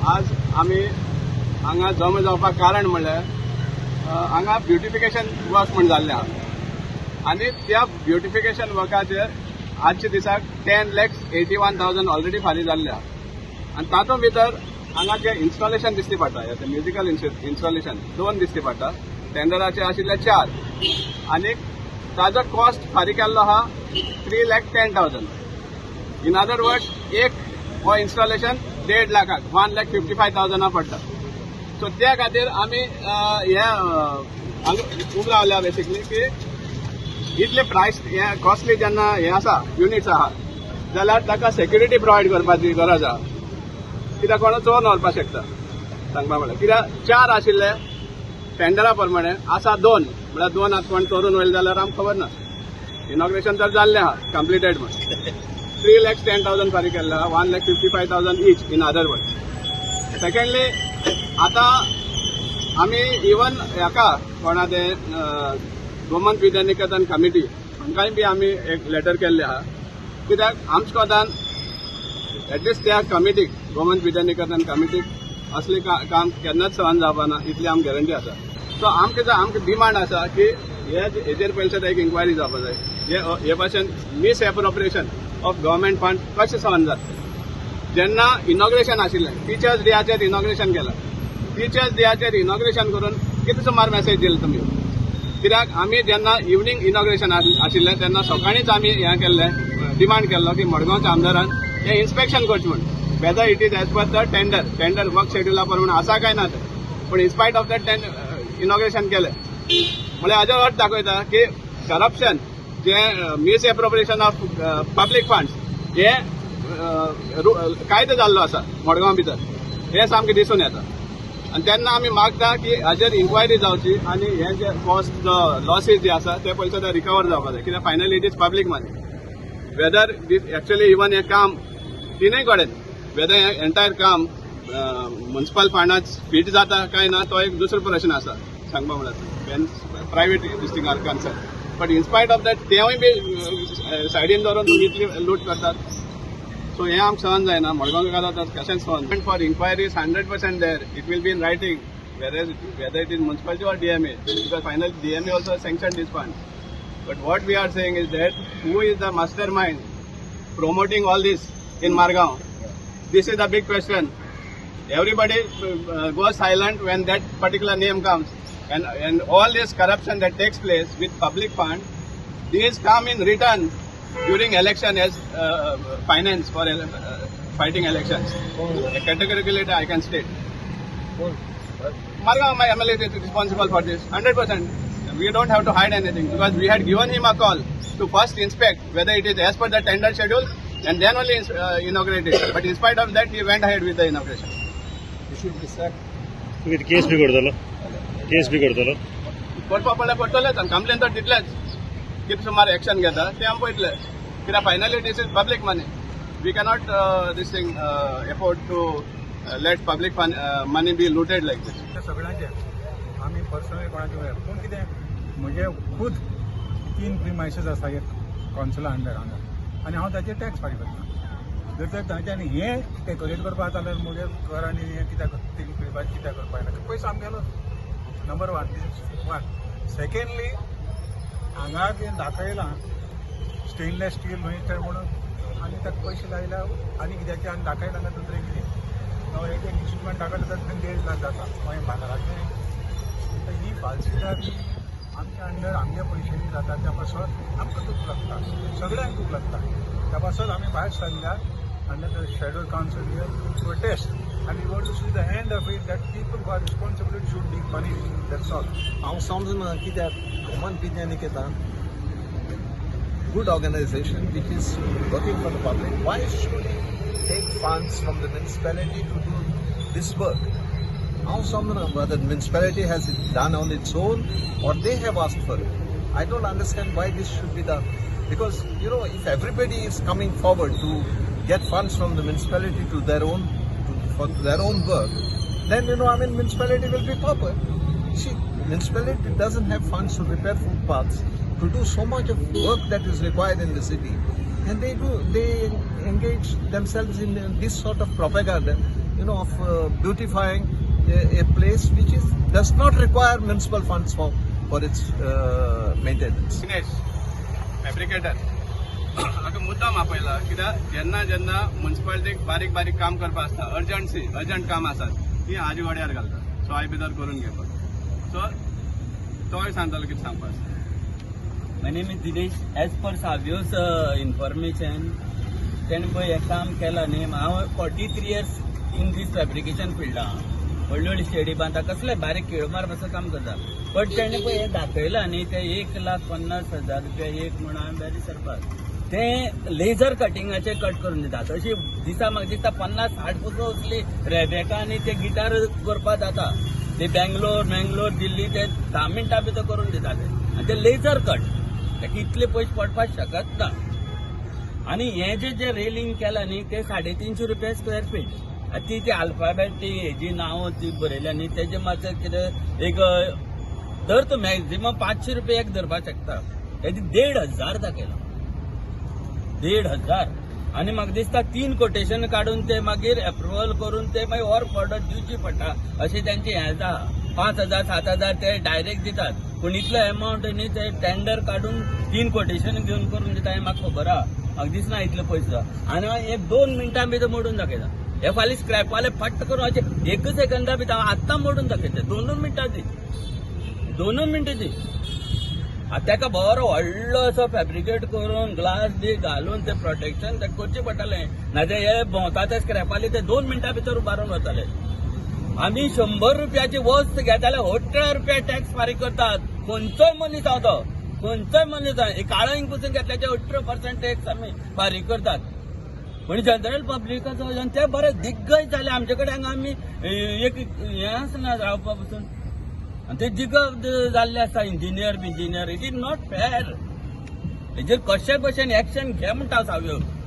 आज आमी हांगा जमा जावपाक कारण म्हणल्यार हांगा ब्युटिफिकेशन वर्क म्हूण जाल्लें आहा आनी त्या ब्युटिफिकेशन वर्काचेर आजच्या दिसाक 10,81,000 ऑलरेडी फारीक जाल्ले आहा. आनी तातूंत भितर हांगा जे इन्स्टॉलेशन दिश्टी पडटा, म्युजिकल इन्स्टॉलेशन दोन दिश्टी पडटा. टेंडराचे आशिल्ले चार आनी ताजो कॉस्ट फारीक केल्लो आहा 3,10,000. इन अदर वर्ड्स, एक हो इन्स्टॉलेशन देड लाखाक, 1,55,000 पडटा. सो त्या खातीर आमी हे हांगा उबे रावल्या बेसिकली की इतले प्रायस हे कॉस्टली जेन्ना हे आसा, युनिट्स आहा जाल्यार ताका सेक्युरिटी प्रोवायड करपाची गरज आहा, कित्याक कोण चोरून व्हरपाक शकता. सांगपा म्हणल्यार कित्याक चार आशिल्ले टेंडरा प्रमाणे, आसा दोन. म्हळ्यार दोन आतां कोण चोरून व्हेले जाल्यार आमकां खबर ना. इनॉग्रेशन तर जाल्लें आहा कंप्लिटेड म्हण, 3,10,000 फारीक केल्ले आहा, 1,55,000 each, in other word. Secondly, आतां आमी इवन हाका कोणा ते गोमंत विद्यानिकेतन कमिटी हांकांय बी आमी एक लेटर केल्ले आहा, कित्याक आमच्या कोतान एटलिस्ट त्या कमिटीक, गोमंत विद्यानिकेतन कमिटीक असलें काम केन्नाच सहन जावपा ना, इतली आमकां गॅरंटी आसा. सो आमकां डिमांड आसा की हे हेजेर पयलीं सुद्दां एक इन्क्वायरी जावपा जाय. हे हे भाशेन misappropriation of government fund कशें सहन जातलें, जेन्ना इनॉग्रेशन आशिल्लें, टिचर्स डेयाचेर इनॉग्रेशन केलां? टिचर्स डेयाचेर इनॉग्रेशन करून कितें सुमार मॅसेज दिले तुमी? कित्याक आमी जेन्ना इवनींग इनॉग्रेशन आशिल्लें तेन्ना सकाळींच आमी हें केल्लें, डिमांड केल्लो की मडगांवच्या आमदारान हें इन्स्पेक्शन करचें म्हूण, whether it is as per the tender work शेड्युला प्रमाणे आसा काय ना तें. पूण in spite of that inauguration केलें. म्हळ्यार हाजो अर्थ दाखयता की करप्शन जे मिसएप्रोप्रिएशन ऑफ पब्लीक फंड्स हे कायदो जाल्लो आसा मडगांव भितर, हें सामकें दिसून येता. आनी तेन्ना आमी मागता की हाजेर इन्क्वायरी जावची आनी हे जे कॉस्ट लॉसीस जे आसा ते पयशे ते रिकवर जावपा जाय, कित्याक finally it is public money. Whether this actually even हें काम तिनूय कडेन, वेदर हें एंटायर काम म्युनिसिपल फंडात फीट जाता काय ना, तो एक दुसरो प्रश्न आसा. सांगपा म्हणल्यार private this thing are concern, but in spite of that तेवूय बी सायडीन दवरून तुमी इतली लूट करतात. सो हें आमकां सहन जायना. मडगांव तर कशेंच सहन. For inquiry is 100% there. It will be in writing, whether it is municipality or DMA, because finally DMA also sanctioned this fund. But what we are saying is that who is the mastermind promoting all this in Margao? This is the big question. Everybody goes silent when that particular name comes. And all this corruption that takes place with public fund, these come in return during election as finance for fighting elections. Categorically, I can state. Margao, my MLA is responsible for this, 100%. We don't have to hide anything because we had given him a call to first inspect whether it is as per the tender schedule and then only inaugurate it. But in spite of that, he went ahead with the inauguration. You should be sacked. तुमी केस बी करतलो? केस बी करतलो? करपा पडल्यार करतलेच आनी complain तर दितलेच. कितें सुमार action घेता तें आमी पळयतले, कित्याक finally this is public money. We cannot this thing afford to let public money be looted like this. ते सगळ्यांचे आमी पर्सनली कोणाचे वयर, पूण कितें म्हजे खूद तीन प्रिमायसीस आसा एक कावन्सिला अंडर हांगा आनी हांव ताचेर टॅक्स फारीक करता. जर तर तांच्यांनी हें डेकोरेट करपा जाल्यार म्हजें घर आनी हें कित्याक तीन प्रिमायस कित्याक करपा जायना? पयसो आमगेलो, number one. One, secondly, हांगा जें दाखयलां स्टेनलेस स्टील न्हय तें म्हणून आनी ताका पयशे लायल्या आनी कित्याचें आनी दाखयलां ना दुसरें कितें एक इन्स्ट्रुमेंट दाखयलें तर थंय 1.5 लाख जाता. मागीर भांगराचें तर ही फाल्सिदारी आमच्या अंडर आमच्या पयशांनी जाता, त्या पासत आमकां दूख लागता, सगळ्यांक दूख लागता. त्या पासत आमी भायर सरल्या under the shadow council here protest and we want to see the end of it, that people who are responsible should be punished. That's all. हांव समजना कित्याक Gomant Vidya Niketan, good organization which is working for the public, why should it take funds from the municipality to do this work? हांव समजना whether municipality has it done on its own or they have asked for it. I don't understand why this should be done. Because, if everybody is coming forward to get funds from the municipality for their own work, then, I mean, municipality will be pauper. See, municipality doesn't have funds to repair footpaths, to do so much of work that is required in the city. And they engage themselves in this sort of propaganda. of beautifying a place which is does not require municipal funds for its maintenance. Dinesh fabricator हाका मुद्दाम आपयला कित्याक जेन्ना जेन्ना मुन्सिपालिटीक बारीक बारीक काम करपा आसता, अर्जंसी अर्जंट काम आसात ती हाजे वाड्यार घालता सो भितर करून घेवपाक. सो तोय सांगतालो कितें सांगपा आसा. My name is Dinesh. As per Savio's information, तेणें पळय हें काम केलां न्ही. हांव 43 years in this fabrication फिल्डां, व्हडली व्हडली शेडी बांदता, कसले बारीक खेळ मार पासून काम करता. बट तेणें पळय हें दाखयलां न्ही, ते 1,50,000 रुपया एक म्हणून हांवें वेरी सरप्रायज. ते लेझर कटिंगाचे कट करून दिता. अशी दिसा म्हाका दिसता 50-60 पसून असली रेबेका आनी ते गिटार करपा जाता. ते बेंगलोर मेंगलोर दिल्ली ते 10 मिनटां भितर करून दिता ते. आनी ते लेझर कट, ताका इतले पयशे पडपाक शकत ना. आनी हे जे जे रेलिंग केलां न्ही, ते 350 रुपया स्क्वेअर फीट. आनी ती ती अल्फाबेट ती हेजी नांव ती बरयल्या न्ही, तेजे मातशें कितें एक धर तूं मॅक्झिमम 500 रुपया एक धरपाक शकता. तेजे 1500 दाखयला, 1500. आनी म्हाका दिसता तीन कोटेशन काडून ते मागीर एप्रुवल करून ते मागीर वर्क ऑर्डर दिवची पडटा अशें तेंचे हें आसा. 5000, 7000 ते डायरेक्ट दितात, पूण इतलो एमावंट न्ही ते टेंडर काडून तीन कोटेशन घेवन करून दिता हें म्हाका खबर आहा. म्हाका दिसना इतले पयशे. आनी एक 2 मिनटां भितर मोडून दाखयता हे. फाल्यां स्क्रॅपवाले फट्ट करून अशें एक सेकंदा भितर आत्तां मोडून दाखयता. दोनूच मिनटां दी, दोनूच मिनटां दी. आतां ताका बरो व्हडलो असो फॅब्रिकेट करून ग्लास बी घालून ते प्रोटेक्शन ते करचें पडटलें. नाजाल्यार हे भोंवता ते स्क्रॅपाले ते 2 मिनटां भितर उबारून वताले. आमी 100 रुपयाची वस्त घेत जाल्यार 18 रुपया टॅक्स फारीक करतात. खंयचोय मनीस हांव, तो खंयचोय मनीस हांव, काळंग पसून घेतल्याचे 18% टॅक्स आमी फारीक करतात. पूण जनरल पब्लिकाचो आनी ते बरे दिग्गज जाले आमचे कडेन. हांगा आमी एक हें आसना रावपा पसून आनी ते जिगप जाल्ले आसा engineer बिंजिनियर. It is not fair. हेजेर कशे भशेन एक्शन घे म्हणटा सावयो.